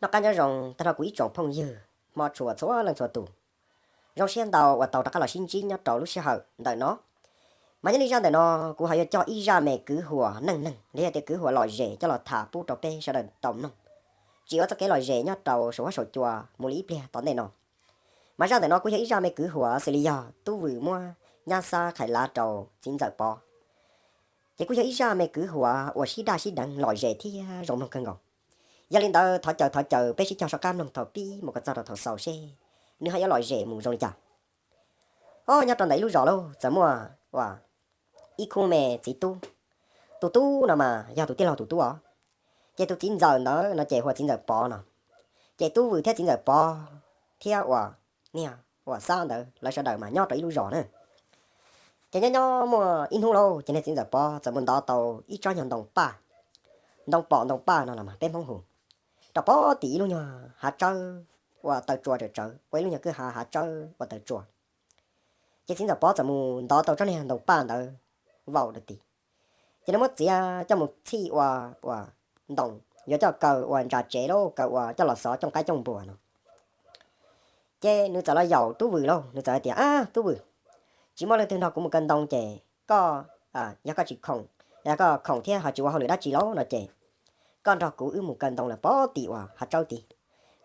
Noj qab nyob zoo tag nrho kuv ib tsoom phooj ywg hmov tshua txhua leej txhua tus. Zoo siab ntau uas tau rov qab los sib ntsib nyob rau lub sij hawm ntawm no. Mas nyob li zaj ntawm no, kuv ho yuav coj ib zaj me kwv huam neej neeg los yog tias kwv huam lom zem coj los tham pub rau peb sawv daws tau mloog, tsis ua txoj kev lom zem nyob rau saum huab saum cua mus li ib pliag tom ntej no. Mas zaj ntawm no kuj yog ib zaj me kwv huam xws li yog Tub Vwm muab Nyab Xab qhais lav rau txiv ntxawm Pov. Ces kuj yog ib zaj me kwv huam uas sib daj sib deev lom zem thiab zoo mloog kawg nkaus. Yog li ntawd thov caw thov caw peb sib cog soj qab mloog thaum pib mus kom txog rau thaum xaus seb nws ho yuav lom zem mus zoo li cas. Os, nyob rau ntawm ib lub zos lauj, txawm muaj ua ib khub me txiv tub. Tus tub no mas yog tus tij laug tus tub os. Ces tus txiv ntxawm ntawd no ces hu ua txiv ntxawm Pov no. Ces Tub Vwm thiab txiv ntxawm Pov thiab ua niag ua Xab ntawd lawv sawv daws mas nyob rau ib lub zos na. Ces nyob nyob muaj ib hnub lauj, ces niag txiv ntxawm Pov txawm mus ntov tau ib tsob nyuag ntoo paj, ntoo pom ntoo paj no los mas peb Hmoob hu, rau pov tim ib lub nyuag hav tsawb uas taws tsua tsawv tsawv, ua ib lub nyuag kwj ha hav tsawb uas taws tsua. Ces txiv ntxawm Pov txawm mus ntov tau tsob niag ntoo paj ntawd vau rau tim. Ces nws muab txiav coj mus txhij ua, ua ntoo, yuav coj kaw ua ntsa tsev lauj, kaw ua coj los xov cooj qaib cooj npua no. Ces nws txawm los yaum Tub Vwm lauj, nws txawm hais tias, Ab Tub Vwm, tsis muaj leej twg nrog kuv mus kaw ntoo ces koj, yog koj tsis khoom, yog koj khoom thiab ho tsis ua hauj lwm dab tsi lauj no ces koj nrog kuv wb mus kaw ntoo lawm pov tim uas hav tsawb tid.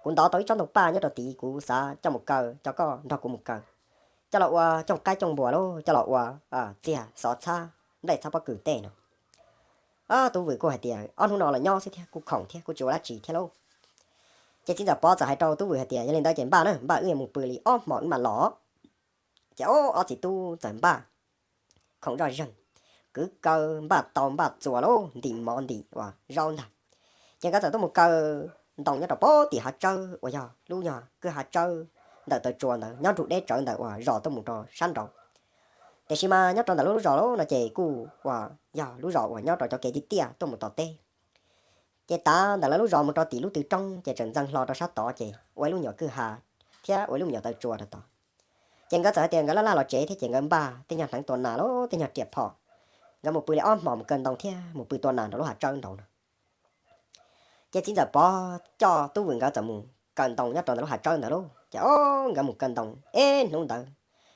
Kuv ntov tau ib tsob ntoo paj nyob rau tid, kuv xav coj mus kaw, coj koj nrog kuv mus kaw, coj los ua cooj qaib cooj npua lauj, coj los ua txiag xov txhab nplej txhab pob kws tej no. Tub Vwm kuj hais tias, Ob hnub no los nyob xwb thiab, kuj khoom thiab kuj tsis ua dab tsi thiab lauj. Ces txiv ntxawm Pov txawm hais rau Tub Vwm hais tias, Yog li ntawd ces npaj na, npaj wb yuav mus pw li ob hmos wb mam los. Ces ob txiv tub txawm npaj khoom zoj zeeg, kwv kaw npaj tau npaj txuas lauj, ntim mov ntim uas zaub ntag. Ces nkawd txawm tuaj mus kaw ntoo nyob rau pov tim hav tsawb uas yog lub nyuag kwj hav tsawb ntawm taws tsua ntawd nyob nrug deb tsawv ntawm uas zos tuaj mus rau sab nraud. Tiam sis mas nyob rau ntawm lub zos lauj no ces kuj uas yog lub zos uas nyob rau cov kev tiaj tiaj tuaj mus tom teb. Ces tav ntawm lawv lub zos mus rau tim lub tw roob ces tseem ntxeev hlo rau sab tod ces ua ib lub nyuam kwj ha thiab ua ib lub nyuam taws tsua rau tod. Ces nkawd txawm hais tias nkawd laj laj los tsev thiab ces nkawd npaj tej nyuag hneev tua nas lauj, tej nyuag riam phom, nkawd mus pw li ob hmos mus kaw ntoo thiab mus pw tua nas rau lub hav tsawb nraud no. Ces txiv ntxawm Pov coj Tub Vwm nkawd txawm mus kaw ntoo nyob rau ntawm lub hav tsawb ntawd lauj. Ces ob nkawd mus kaw ntoo ib hnub ntawd,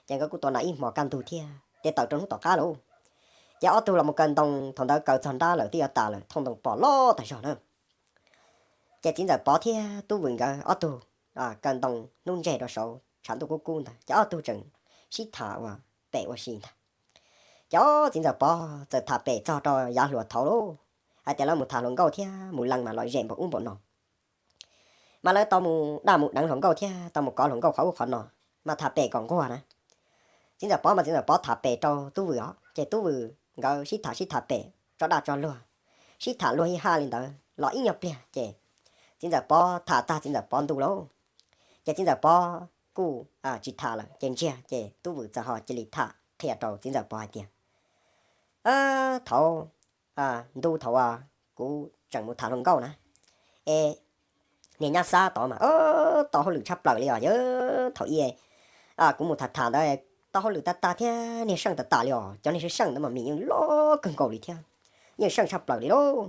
ces nkawd kuj tua nas ib hmos kaj ntug thiab, ces tawm rau hnub tom qab lauj. Ces ob tug los mus kaw ntoo, thaum ntawd kaw txog nrab lawm twb yuav tas lawm, thooj ntoo pom loj tag zog na. Ces txiv ntxawm Pov thiab Tub Vwm nkawd ob tug kaw ntoo hnub ntseg rau saud tshav ntuj kub kub ntawd, ces ob tug tseem sib tham ua pem ua si ntag. Ces ob txiv ntxawm Pov txawm tham pem txog rau yav hluas thaud lauj, hais tias lawv mus tham hluas nkauj thiab mus lees mas lom zem npaum ub npaum no. Mas lawv tau mus daj mus deev hluas nkauj thiab tau mus kov hluas nkauj qhov ub qhov no, mas tham pem kom nquag na. Txiv ntxawm Pov mas txiv ntxawm Pov tham pem rau Tub Vwm os, ces Tub Vwm nkawd sib tham sib tham pem tso daj tso luag, sib tham luag ib haj li ntawd los ib nyuag pliag ces txiv ntxawm Pov tham tag txiv ntxawm Pov ntu lauj, ces txiv ntxawm Pov kuj tsis tham lawm ces ntsiag, ces Tub Vwm txawm ho cia li tham qhia rau txiv ntxawm Pov hais tias, Thaum ntu thaum uas kuv tseem mus tham hluas nkauj na, es niag Nyab Xab tod mas tau hauj lwm tshaj plaws li os yawg. Thaum ub kuv mus tham tham ntawd tau hauj lwm tag tag thiab niag seej tag tas li os, cov niag seej seej ntawd mas mis yeej loj kawg nkaus li thiab, yeej seej tshaj plaws li lauj.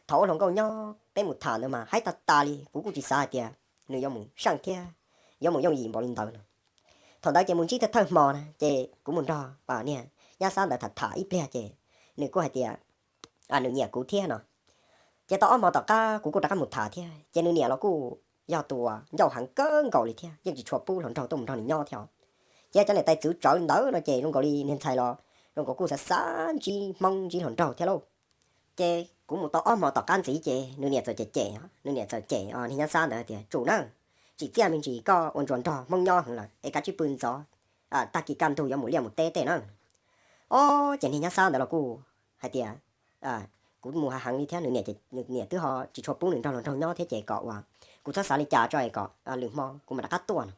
Thaum ub hluas nkauj nyob peb mus tham ntawd mas haib tag tas li, kuv kuj tsis xav hais tias nws yuav mus seej thiab yuav mus yooj yim npaum li ntawd no. Thaum ntawd ces mus ntsib thawj thawj hmo na, ces kuv mus nrog niag Nyab Xab ntawd tham tham ib pliag ces nws kuj hais tias nws nyiam kuv thiab no. Ces tau ob hmo tom qab kuv kuj rov qab mus tham thiab, ces nws niam los kuj yog tus uas ncauj heev kawg nkaus li thiab, yeej tsis tshua pub hluas nraug tuaj mus nrog nws nyob thiab os. Ces cov niam tais txwv tsawv li ntawd no ces zoo nkaus li niag ntxhais los zoo nkaus kuj xav xav ntsib Hmoob ntsib hluas nraug thiab lauj. Ces kuv mus tau ob hmo tom qab ntxiv ces nws niam txawm cem cem, nws niam txawm cem niag Nyab Xab ntawd tias, Tsum nawb, tsim txiaj me ntsis koj ua ntsuas nrog Hmoob nyob heev lawm es kav tsij pw ntxov, tag kis kaj ntug yuav mus liaj mus teb tej na. Ob, ces niag Nyab Xab ntawd los kuj hais tias, Kuv mus hav heev li thiab, nws niam twb ho tsis tshua pub nws nrog hluas nraug nyob thiab ces kom uas kuv txhob xav li cas tso es kom lwm hmo kuv mam rov qab tuaj no.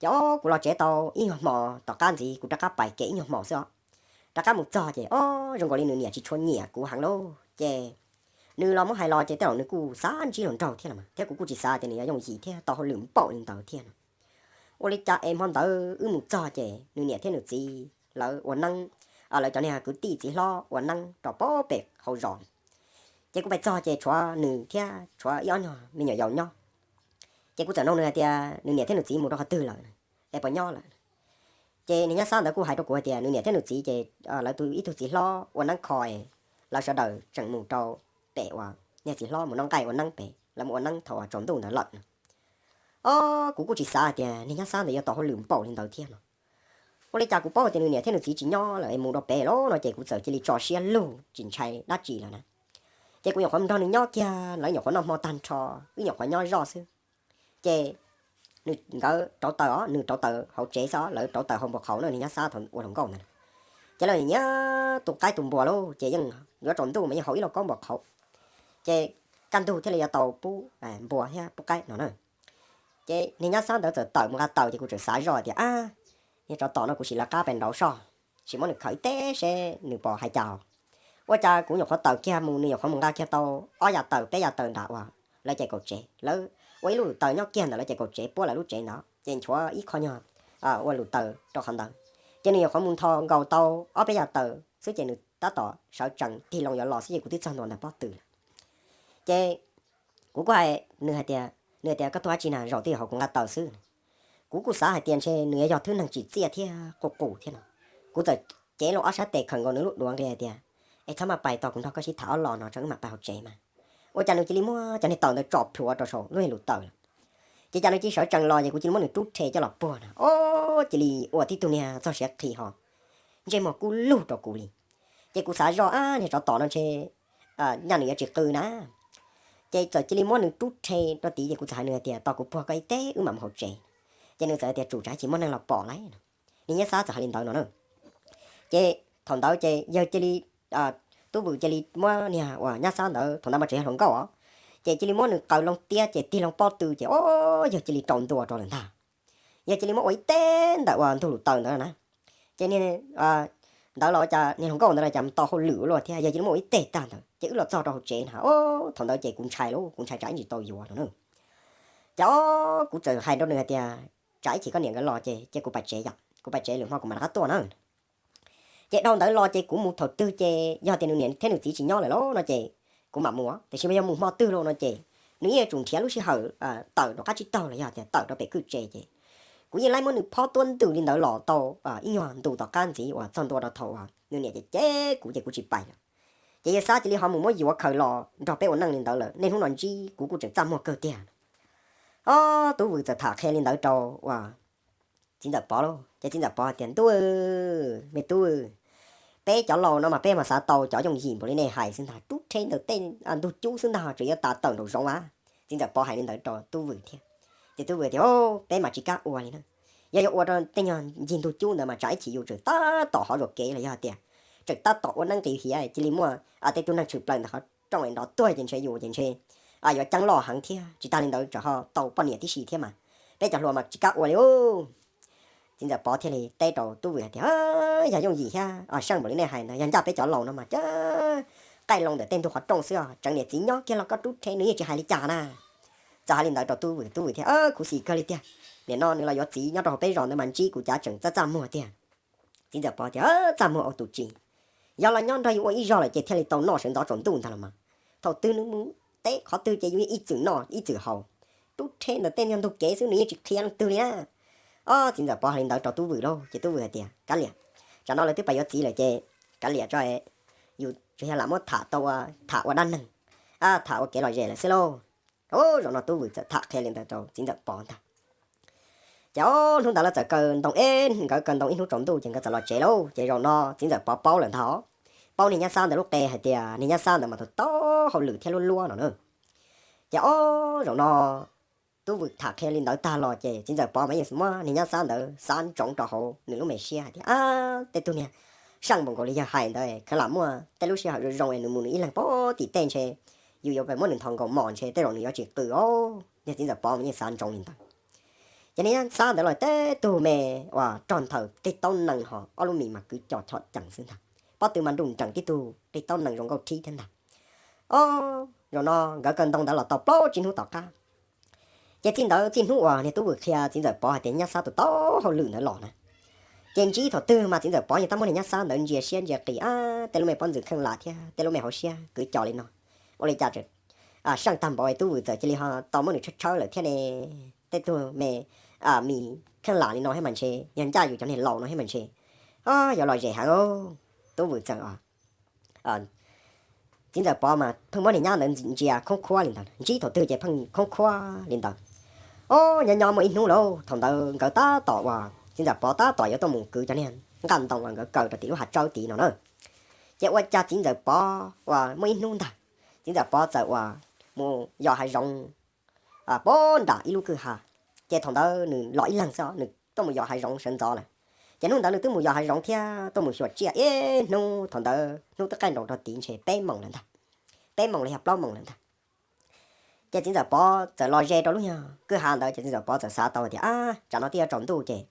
Ces ob, kuv los tsev tau ib nyuag hmo tom qab ntxiv kuv rov qab pais kem ib nyuag hmo xwb os. Rov qab mus txog ces ob, zoo nkaus li nws niam tsis tshua nyiam kuv heev lauj. Ces nws los muab hais los ces tej zaum nws kuj xav ntsib hluas nraug thiab los mas, thiab kuv kuj tsis xav tias nws yuav yooj yim thiab tau hauj lwm npaum li ntawd thiab no. Ua li cas es hmo ntawd wb mus txog ces nws niam thiab nws txiv lawv ua neeb, lawv cov niag kwv tij txiv hlob ua neeb rau pem hauv zos. Ces kuv pais txog ces tshuav nws thiab tshuav ib ob nyuag me nyuam yaus nyob. Ces kuv txawm nug nws hais tias nws niam thiab nws txiv mus rau qhov twg lawm es puas nyob lawm. Ces niag nyab Xab ntawd kuj hais rau kuv hais tias nws niam thiab nws txiv ces lawv tus ib tug txiv hlob ua neeb kho, lawv sawv daws tseem mus rau pem uas niag txiv hlob mus noj nqaij ua neeb pem, lawv mus ua neeb thaum uas tsaus ntuj ntawd lawm. Os, kuv kuj tsis xav hais tias niag nyab Xab ntawd yuav tau hauj lwm npaum li ntawd thiab no. Ua li cas kuv paub tias nws niam thiab nws txiv tsis nyob lawm es mus rau pem lawm no ces kuv txawm cia li tso siab lug tsis ntshai dab tsi lawm na. Ces kuv nyuam qhuav nrog nws nyob kiag, lawv nyuam qhuav noj hmo tag nrho, wb nyuam qhuav nyob zoj xwb. Ces nws, nkawd rauv taws os, nws rauv taws hauv tsev xwb, lawv rauv taws hauv npuas qhauv na, niag nyab Xab thaum ua hluas nkauj ntawd. Ces lawv nyiam tus qaib tus npua lauj, ces yeej yuav tsaus ntuj mas yeej haus ib lauj kaub npuas qhauv. Ces kaj ntug thiaj li yuav tau pub npua thiab pub qaib no na. Ces niag nyab Xab ntawd txawm tawm mus nqa taws ces kuv txawm xav zoj tias, ab, niag tsov tom no kuv sim lawv qab pes nraud soj, sim muab nws khawm ib teb seb nws pom hais cas. Ua cas kuv nyuam qhuav tawm kiag mus nws nyuam qhuav mus nqa kiag tau ob yav taws peb yav taws nram uas lawv ces kaum tsev, lawv ua ib lub lus taws nyob kiag ntawm lawv ces kaum tsev puab lawv lub tsev ntawd ces nchuav ib qho nyuag ua lus taws rau qhov ntawd. Ces nws nyuam qhuav mus nthos nkaus tau ob peb yav taws xwb ces nws tab tom sawv tsees tig loo yuav los xwb ces kuv twb txog ntua ntawm pob tw lawm. Ces kuv kuj hais nws hais tias, nws hais tias koj tuaj dab tsi na, zaum twg hauv kuv nqa taws xwb. Kuv kuj xav hais tias ntshe nws yuav yog thwj neeg tsim txiaj thiab quj qus thiab no. Kuv txawm cev loo ob sab tes khawm nkaus nws lub duav nqi hais tias, es txhob maj pais tos, kuv nrog koj sib tham ob los no tso wb mam pais hauv tsev mas. Ua cas nws cia li muab cov niag taws ntawd tso plhuav rau saum lub niag lus taws lawm. Ces cas nws cia li sawv tsees los ces kuv cia li muab nws rub rhe coj los puag na, o, cia li ua tib tug niag txog siav qhi ho ntsej muag kub lug rau kuv li. Ces kuv xav zoj, ab, niag tsov tom no ntshe nyaj nws yuav tsis qw na. Ces txawm cia li muab nws rub rhe rau tid ces kuv txawm hais nws hais tias tos kuv puag koj ib teb wb mam mus hauv tsev. Ces nws txawm hais tias tsum tsam ib chim muaj neeg los pom lauj no. Niag nyab Xab txawm hais li ntawd no na. Ces thaum ntawd ces yawg cia li, Tub Vwm cia li muab niag uas nyab Xab ntawd, thaum ntawd mas tseem yog hluas nkauj os, ces cia li muab nws qaws loo tiab ces tig loo pob tw ces o, yawg cia li rau ntua rau lawm ntag. Yawg cia li muab ua ib teb ntawm uas ntug lus taws ntawd na. Ces niag ntawd los ua cas niag hluas nkauj ntawd los cas mus tau hauj lwm ua luaj thiab, yawg cia li muab ua ib teg tag ntawd ces wb los txog rau hauv tsev na. O, thaum ntawd ces kuv ntshai lauj, kuv ntshai tsam ib ntsis tau yuav no na. Ces o, kuv txawm hais rau nws hais tias tsam ib chim koj niam nkawd los ces cia kuv pais tsev yom, kuv pais tsev lwm hmo kuv mam rov qab tuaj na. Ces dhau ntawd los ces kuv mus thaum twg ces yog tias nws niam thiab nws txiv tsis nyob lawm lauj no ces kuv mam mus, tiam sis mas yog mus hmo twg lauj no ces nws yeej yuav tsum nrhiav lub sij hawm tawm rov qab tsib taug los yog tias tawm rau pem kwj tse ces kuv yeej laib muab nws phob tuab ntws li ntawd los tau ib nyuag ntu tom qab ntxiv uas txog ntua rau thaum uas nws niam ces cem kuv ces kuv tsis pais lawm. Ces yawg Xab cia li ho mus muab yuav khaws los nrog peb ua neej li ntawd lawm, niaj hnub no ntsib kuv kuj tseem txaj muag kawg tiag. O, Tub Vwm txawm tham qhia li ntawd rau uas txiv ntxawm Pov lauj, ces txiv ntxawm Pov hais tias, Ntuj, me tub, peb cov laus no mas peb mas xav tau cov yooj yim npaum li nej hais xwb ntag, rub rhe ntawm tej ntug cub xwb ntag tseem yuav tas tawm nraum zoov a. Txiv ntxawm Pov hais li ntawd rau Tub Vwm thiab. Ces Tub Vwm tias, Peb mas tsis kam ua li na, yog yuav ua rau tej nyuag ncig ntug cub ntawd mas tsam ib chim yus tseem tab tom hov zuam kev los yog tias tseem tab tom ua neeb nqis hiav cia li muaj tej tug neeg tshwm plaws ntawm qhov rooj es nrov tuag ces ntshe yus ces ntshe yuav ceeb loj heev thiab, tsis tas li ntawd tseem ho tau poj niam tib si thiab mas, peb cov hluas mas tsis kam ua li. Txiv ntxawm Pov thiaj li teb rau Tub Vwm hais tias, Yog yooj yim thiab seej npaum li nej hais ntawd, yog ncaj peb cov laus no mas cab qaij loo ntawm tej ntug qhov rooj xwb os, tseem niam txiv nyob kiag los koj rub rhe nws yeej tsis hais li cas na. Txawm hais li ntawd rau Tub Vwm, Tub Vwm thiaj, Khuv xim kawg li tiag, nim no nws los yuav txiv nyob rau hauv peb zos ntawd mas ntsib kuv cav tseem txaj txaj muag tiag. Txiv ntxawm Pov tias, Txaj muag ua tus tsis, yog los nyob nrog yus ua ib zog lawm ces thiaj li tau noj sawv ntxov tsaus ntuj ntag los mas. Thaum twg nws mus teb qhov twg ces yus ib txwm noj ib txwm haus, rub rhe ntawm tej nyuag ntug kev xwb nws yeej tsis qhia leej twg li na. Os, txiv ntxawm Pov hais li ntawd rau Tub Vwm lauj, ces Tub Vwm hais tias, Kav liam, tsam no lawv twb pais yuav txiv lawm ces kav liam tso, yus tsuas yog lam muab tham tau, tham ua dab neeg, tham ua kev lom zem lawm xwb lauj. Zaum no Tub Vwm txawm tham qhia li ntawd rau txiv ntxawm Pov ntag. Ces ob hnub ntawd lawv txawm kaw ntoo ib, nkawd kaw ntoo ib hnub tsaus ntuj ces nkawd txawm los tsev lauj. Ces zaum no txiv ntxawm Pov paub lawm ntag, paub niag nyab Xab ntawd lub qe hais tias niag nyab Xab ntawd mas tau tau hauj lwm thiab luab luab no na. Ces ob zaum no Tub Vwm tham qhia li ntawd tag los ces txiv ntxawm Pov mas yeej muab niag nyab Xab ntawd xav ntsoov rau hauv nws lub me siab hais tias, Ab, tej tug niag seej npaum nkaus li yawg hais ntawd khav lam muaj tej lub sij hawm zoo zoo es nws mus nws ib leeg pog tim tej ntshe yus yuav pais muab nws nthos nkaus mos ntshe tej zaum nws yuav tsis qw os. Niag txiv ntxawm Pov mas yeej xav ntsoov li ntawd. Ces niag nyab Xab ntawd los tej tug me uas rog nthaws qig taub nees ho ob lub mis mas kwv co chom cees xwb ntag, pob tw mas nruj nreem tib tug qig taub nees zoo nkauj thib thiab ntag. Ob zaum no nkawd kaw ntoo ntawd los tau plaub tsib hnub tom qab. Ces txij ntawd txij hnub uas niag Tub Vwm qhia txiv ntxawm Pov hais tias nyab Xab tau tau hauj lwm ntawd los na, ces ntsib thaum twg mas txiv ntxawm Pov yeej tab muab niag nyab Xab ntawd ntsia siab ntsia qis, ab, tej lub me pob ntxwm kheej lam thiab tej lub me hauv siab kwv co li no, ua li cas tseem seej tag npaum, tub vwm txawm cia li ho tau muab nws tshawb tshawb lawm thiab ne. Tej tug me mis kheej lam li no thiab mas ntshe yog ncaj yus cov niag laus no thiab mas ntshe yuav lom zem heev. Tub vwm txawm txiv ntxawm Pov mas pheej muab niag nyab ntawd ntsia khoob khuab li ntawd, ntsib thaum twg ces pheej khoob khuab li ntawd. Ob, nyob nyob muaj ib hnub lauj, thaum ntawd nkawd tab tom uas txiv ntxawm Pov tab tom yuav tuaj mus kwv cov niag nqaj ntoo uas nkawd kaw rau tim lub hav tsawb tid no na. Ces ua cas txiv ntxawm Pov uas muaj ib hnub ntag, txiv ntxawm Pov txawm uas mus yos hav zoov pov nram ib lub kwj ha. Ces thaum ntawd nws los ib leeg xwb, nws tuaj mus yos hav zoov sawv ntxov lawm. Ces hnub ntawd nws twb mus yos hav zoov thiab tuaj mus xyuas tsiaj ib hnub, thaum ntawd hnub twb qaij nroos rau tid ntshe peb moos lawm ntag, peb moos los yog plaub moos lawm ntag. Ces txiv ntxawm Pov txawm los ze rau lub nyuag kwj ha ntawd, ces txiv ntxawm Pov txawm xav tau tias, ab, tsam no twb yuav tsaus ntuj ces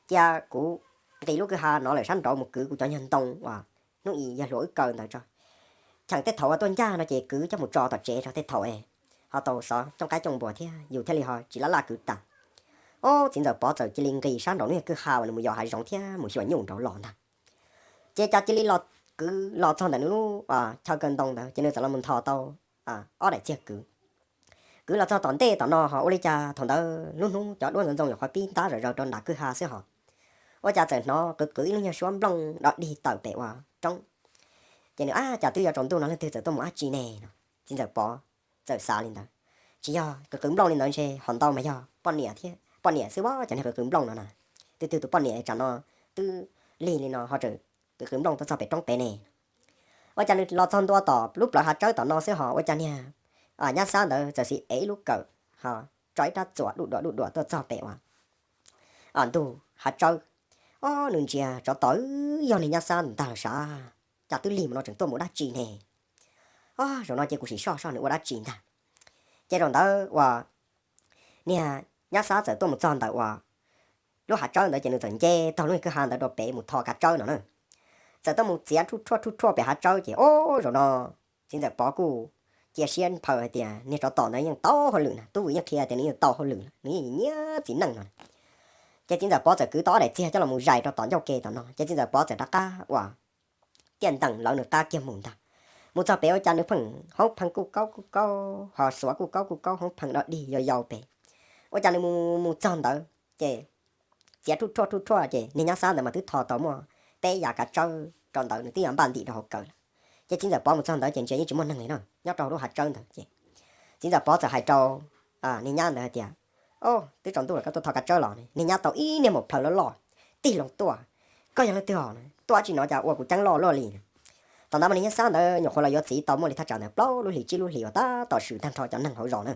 cia kuv nqis lub kwj ha no lawm sab nraud mus kwv kuv cov nyuag ntoo uas hnub i yawg hluas wb kaw ntawd tso. Cheem tej thaum uas tuaj ncaj no ces kwv coj mus tso tom tsev tso, tej thaum es ho tau xov cooj qaib cooj npua thiab yus thiaj li ho tsis laj laj kwv tas. Ob, txiv ntxawm Pov txawm cia li nqis sab nraum lub nyuag kwj ha uas nws mus yos hav zoov thiab mus xyuas nyuj nraud los ntag. Ces cas cia li los kwv los txog ntawm nws lub chaw kaw ntoo ntawd, ces nws txawm los mus ntho tau ob daim txiag kwv. Kwv los txog tom ntej tom no ho ua li cas thaum ntawd lub hnub cov duab ntxoov ntxoo nyuam qhuav pib ntab zom zaws rau nram kwj ha xwb ho, ua cas txawm hnov qwv qwv ib lub nyuag suab nplooj dog dig tawm pem uas roob. Ces nws, ab, cas twb yuav tsaus ntuj no leej twg txawm tuaj mus dab tsi ne no? Txiv ntxawm Pov txawm xav li ntawd, tsis yog qwv qwv nplooj li ntawd ntshe ho ntau mas yog poj niam thiab, poj niam xwb as, cov niag qwv qwv nplooj no na. Twg twg tus poj niam tsam no twb lig li no ho tseem qwv qwv nplooj tuaj txog pem roob pem ne? Ua cas nws los txog ntua tom lub plawv hav tsawb tom no xwb ho ua cas niag nyab Xab ntawd txawm xiv ev ib lub kawm ho tso ib rab txuas duj duam duj duam tuaj txog pem uas ntug hav tsawb. Ob, nws ntsia tsov tom, yog niag nyab Xab ntag los sav, cas twb lig mus no tseem tuaj mus dab tsi ne? Ob, zaum no ces kuv sim soj soj nws ua dab tsi ntag. Ces zaum ntawd uas niag nyab Xab txawm tuaj mus txog ntawm uas lub hav tsawb ntawd ces nws txawm nce tog lub kwj ha ntawd rau pem mus tho kav tsawb no na. Txawm tuaj mus txiav rhuj rhuaj rhuj rhuaj pem hav tsawb ces ob, zaum no txiv ntxawm Pov kuj cia siab nphaws hais tias niag tsov tom ntawd yeej tau hauj lwm na, tub vwm yeej qhia tias nws yeej tau hauj lwm, nws yeej nyiam txiv neej no. Ces txiv ntxawm Pov txawm kwv tau ob daim txiag coj los mus zais rau tom ncauj ke tom no, ces txiv ntxawm Pov txawm rov qab uas tiaj ntees lawv nws qab kiag mus ntag. Mus txog pem ua cas nws pheej hoob pheej kuj kaub kuj kaub ho xuav kuj kaub kuj kaub hoob pheej dog dig yau yau pem. Ua cas nws mus mus txog ntawd ces txiav rhuj rhuaj rhuj rhuaj ces niag nyab Xab ntawd mas twb tho tau muaj peb yav kav tsawb rau ntawd, nws twb yuav npaj ntim rau hauv kawm lawm. Ces txiv ntxawm Pov mus txog ntawd ces ntsia yeej tsis muaj neeg li no nyob rau lub hav tsawb ntawd ces txiv ntxawm Pov txawm hais rau niag nyab ntawd hais tias, Ob, twb tsaus ntuj lawm koj tuaj tho kav tsawb los ne? Niag nyab tau ib niag maum plhaws loj loj tig loo tuaj, Koj yog leej twg os? Tuaj dab tsi no cas ua kuv ceeb loj luaj li? Thaum ntawd mas niag nyab Xab ntawd nyuam qhuav los yuav txiv tau muaj li thaj tsam ntawd plaub lub hlis tsib lub hlis uas tab tom swm tag nrho cov neeg hauv zos na.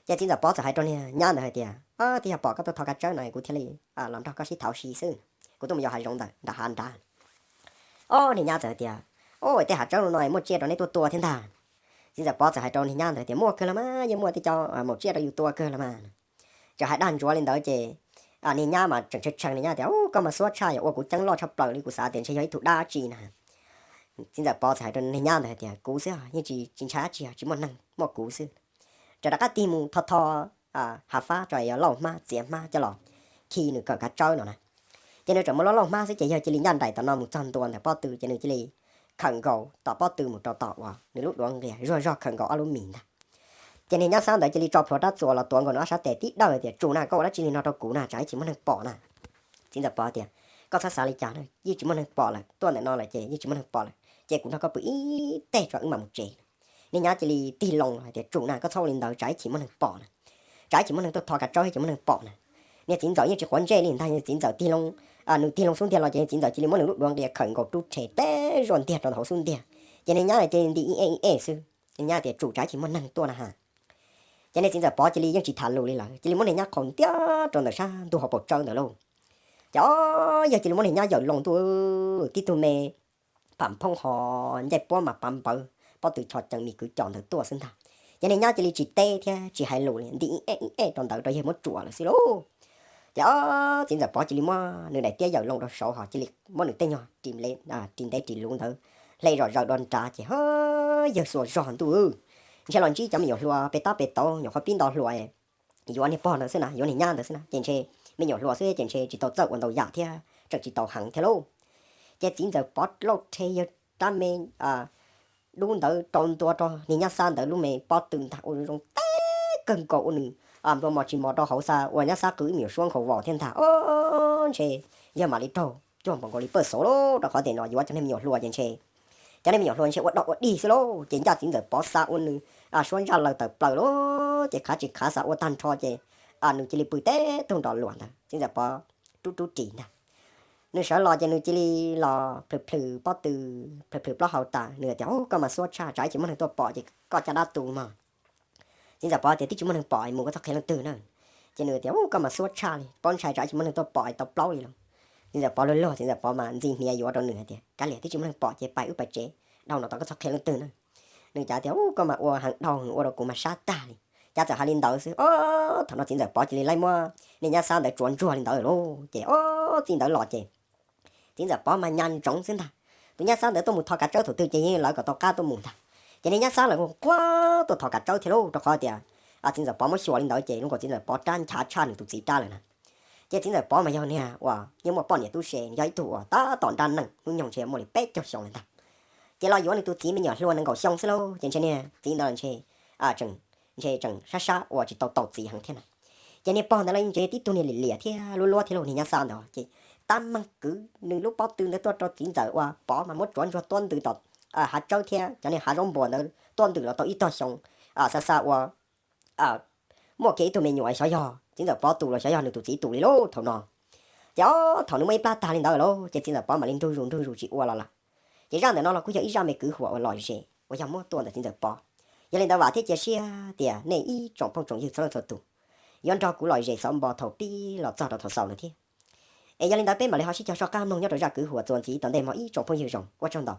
Ces txiv ntxawm Pov txawm hais rau niag nyab ntawd hais tias, Twb yog pom koj tuaj tho kav tsawb no kuv thiaj li los nrog koj sib tham ua si xwb. Kuv tuaj mus yos hav zoov ntawm nram hav nrad. Ob, niag nyab txawm hais tias, Ob, tej hav tsawb no muaj tsiaj rau neb tuaj tua thiab ntag. Txiv ntxawm Pov txawm hais rau niag nyab ntawd tias, Muaj kawg los mas, yeej muaj tej co maum tsiaj rau yus tua kawg los mas. Txawm hais dag ntsuav li ntawd ces niag nyab mas tseem tshee tshee, niag nyab tias, Koj mas xuab tshaj, yog ua kuv ceeb loj tshaj plaws li, kuv xav tias ntshe yog ib tug dab tsi na. Txiv ntxawm Pov txawm hais rau niag nyab ntawd hais tias, Kuv xwb, yeej tsis ntshai dab tsi, tsis muaj neeg, muaj kuv xwb. Txawm rov qab tig mus tho tho hav fab tso, yuav lauj hmab txiav hmab coj los khi nws kawm kav tsawb no na. Ces nws tseem mus lauj lauj hmab xwb ces yawg cia li ncaj nraim tom no mus txog ntua ntawm pob tw ces nws cia li khawm nkaus tom pob tw mus rau tom uas nws lub duav nqias zuag zog khawm nkaus ob lub mis ntag. Ces niag nyab Xab ntawd cia li tso plhuav rab txuas los tuav nkaus nws ob sab tes tib dawj tias, Tsum na, koj ua dab tsi li no rau kuv na, tsam ib chim muaj neeg pom na. Txiv ntxawm Pov tias, Koj txhob xav li cas na, yeej tsis muaj neeg pom lawm, tuaj ntawm no lawm ces yeej tsis muaj neeg pom lawm, ces kuv nrog koj pw ib teg tso wb mam mus tsev. Niag nyab cia li tig loo hais tias, Tsum na, koj txhob ua li ntawd, tsam ib chim muaj neeg pom na, tsam ib chim muaj neeg tuaj tho kav tsawb ib chim muaj neeg pom na. Niag txiv ntxawm yeej tsis quav ntsej li ntag, niag txiv ntxawm tig loo, nws tig loo xub ntiag los ces niag txiv ntxawm cia li muab nws lub duav nqias khawm nkaus rub rhe teb zuaj ntiag rau ntawm hauv xub ntiag. Ces niag nyab cia li nti ib ej ib ej xwb. Niag nyab tias, Tsum, tsam ib chim muaj neeg tuaj na ha. Ces niag txiv ntxawm Pov cia li yeej tsis tham lus li lawm, cia li muab niag nyab qhaus ntiab rau ntawm sab ntug hauv paus tsawb ntawd lauj. Ces ob, yawg cia li muab niag nyab yawm loo ntua, tib tug me pham phoob ho ncaij puab mas pav npawv, pob tw cho cees mis kwv cos ntawd tuaj xwb ntag. Ces niag nyab cia li tsis teb thiab tsis hais lus li, nti ib ej ib ej rau ntawd rau yawg muab tsuam lawm xwb lauj. Ces ob, txiv ntxawm Pov cia li muab nws daim tiab yawm loo rau saud ho cia li muab nws tej nyuag ris ntev ris luv ntawd hle zom zaws dua nrad ces, Yawg xuas zog ntuj, ntshe los ntsib cov me nyuam hluas pem tab pem tauv nyuam qhuav pib nto hluas yuav niag pog ntawd xwb na, yuav niag nyab ntawd xwb na, ces ntshe me nyuam hluas xwb ces ntshe tsis tau txawj ua ntau yam thiab tseem tsis tau heev thiab lauj. Ces txiv ntxawm Pov lauj rhe yawg rab me dub ntawd rau ntua rau niag Nyab Xab ntawd lub me pob tw ntag, ua zoo teb kawg nkaus ua nws nplua mos tsis mos rau hauv, xav ua Nyab Xab qw ib me nyuam suab nkhaus vos thiab ntag. Ob, ntshe yog mam li raug cuag npaum nkaus li pawj xauv lauj, rau qhov tias no yuav cov niag me nyuam hluas ces ntshe, cov niag me nyuam hluas ntshe ua dog ua dig xwb lauj. Ces ncaj txiv ntxawm Pov xa ua nws suab ntsaj laws tawm plaws lauj, ces qhav tsis qhav xa ua tag nrho ces nws cia li pw teb tug nrov luam ntawd, txiv ntxawm Pov rub rub ris ntag. Nws sawv los ces nws cia li los plhws plhws pob tw, plhws plhws plaub hau tas, nws tias, Ub, koj mas xuab tshaj, tsam ib tsis muaj neeg tuaj pom ces koj caj dab tu mog. Txiv ntxawm Pov tias, Twb tsis muaj neeg pom, mus koj txhob qhia leej twg na. Ces nws tias, Ub, koj mas xuab tshaj li, paub ntshai tsam ib tsis muaj neeg tuaj pom tau plaub li lauj. Txiv ntxawm Pov luag luag, txiv ntxawm Pov mas ntxi hniav yuav rau nws hais tias, Kav liam, twb tsis muaj neeg pom ces pais wb pais tsev, dhau no tau koj txhob qhia leej twg na. Nws cav tias, Ub, koj mas ua heev dhau heev ua rau kuv mas sab tag li. Cas txawm hais li ntawd xwb, ob, thaum no txiv ntxawm Pov cia li laib muab niag Nyab Xab ntawd tsuav ntsuag li ntawd lauj. Ces ob, txij ntawd los ces txiv ntxawm Pov mas nyas ntsoov xwb ntag. Tus Nyab Xab ntawd tuaj mus tho kav tsawb thaum twg ces yeej lawv kom tau qab tuaj mus ntag. Ces niag Nyab Xab lawv nquag tuaj tho kav tsawb thiab lauj, rau qhov tias txiv ntxawm Pov muab xyuas li ntawd ces zoo nkaus txiv ntxawm Pov rab nchav tshaj nws tus txiv rab lawm na. Ces txiv ntxawm Pov mas yog niag uas yeej muaj poj niam tub se, yog ib tug uas tab tom nrab neej, hnub nyoog ntshe muaj li peb caug xyoo lawm ntag. Ces los yuav nws tus txiv me nyuam hluas nees nkaum xyoo xwb lauj, ces ntshe niag txiv ntawd ntshe, ntshe tseem sab sab ua tsis tau tau txiv heev thiab na. Ces niag pog ntawd los ntshe tib tug niag liam liam thiab luab luab thiab lauj, niag Nyab Xab ntawd ces tab meeg kwv nws lub pob tw ntawd tuaj rau txiv ntxawm uas Pov mas muab tsuav ntsuag tuab ntws tom hav tsawb thiab cov niag hav zaub npua ntawd tuab ntws los tau ib tog xyoo, xa xa ua muaj kiag ib tug me nyuam xyov yog txiv ntxawm Pov tus los xyov yog nws tus txiv tus li lauj thaum no. Ces ob, thaum nws muaj ib plab tag li ntawd lauj, ces txiv ntxawm Pov mam li nrug zus nrug zus tsis ua los lawm. Ces zaj ntawm no los kuj yog ib zaj me kwv huam uas lom zem uas yog muab tuaj ntawm txiv ntxawm Pov. Yog li ntawd vam thiab cia siab tias nej ib tsoom phooj tsoom ywg txhua leej txhua tus yuav nrog kuv lom zem xauv npo thaum pib los txog rau thaum xaus no thiab. Es yog li ntawd peb mam li ho sib cog soj qab mloog nyob rau zaj kwv huam txuas ntxiv tom ntej mog ib tsoom phooj ywg zoo, ua tsaug ntau.